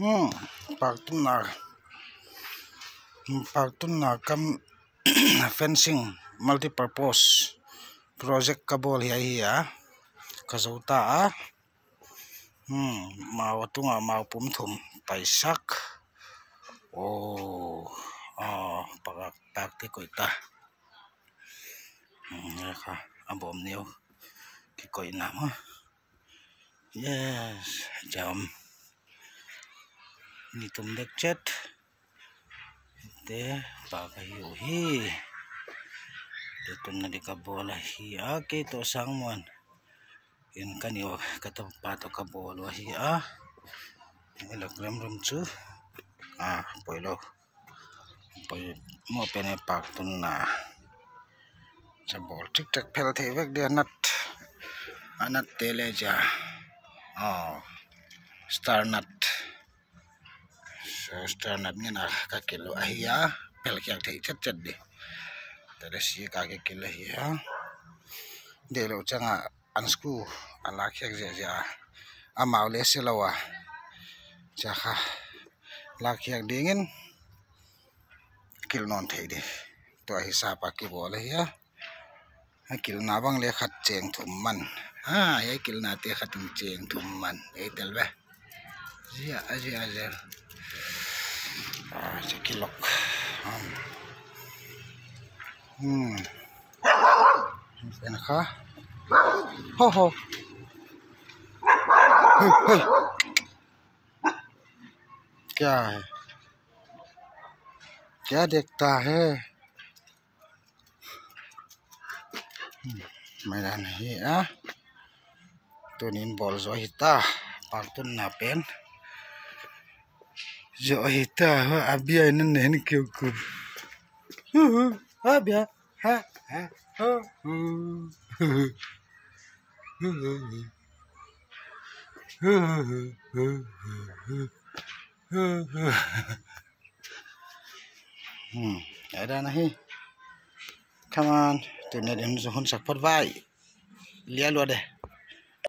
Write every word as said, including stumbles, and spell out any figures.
Hmm, paktunna, paktunna kam fencing multipurpose project ka bawl hi ahi a, ka zou ta a. Hmm, mau a tunga mau pum thum paisak. Oh, ah, pakak tak te koih ta. Hmm, ya kha, a bawm neu kikoihna maw. Yes, jam. Ni tum dek chet. Te, pa ka hi uhi. Te tunna di ka bawl ahi a, kei toh sang muan. In ka ni ua, ka tapa toh ka bawl uhi a. Ni lak lem rum chu. Ah, poi lou. Poi mo pen e paktunna. Cha bawl thik thak phel thei vek dia nat. A nat te le cha. Oh. Star nut. So star nut ngen a ka kil uhi a. Phel khiak thei chet chet di. Te le si ka ke kil uhi a. Deih lou chang a an sku a lak khiak zia zia. Amau le se lou a. Cha kha. Lak khiak dingin. Kil nawn thei di. Tua hisap a kibawl ahi a. A kilna bang le khat cheng thum man. Ha, a kilna te khat in cheng thum man. Ei tel ve. Zia, a zia, a zia. Ah, cha kilok. Hmm. Hmm. En kha. Ho, ho. Hey, hey. क्या है? क्या देखता है? Hmm, mai dan hi a. Tunin bawl zo hi ta. Paktunna pen zo hi ta. Ho, a bia in nen kiu ku. Hu, hu, a bia. Ha, ha, hu, hu. Hmm, ai dan ahi. Come on. Tuni din hun sak phot vai. Lia lua de.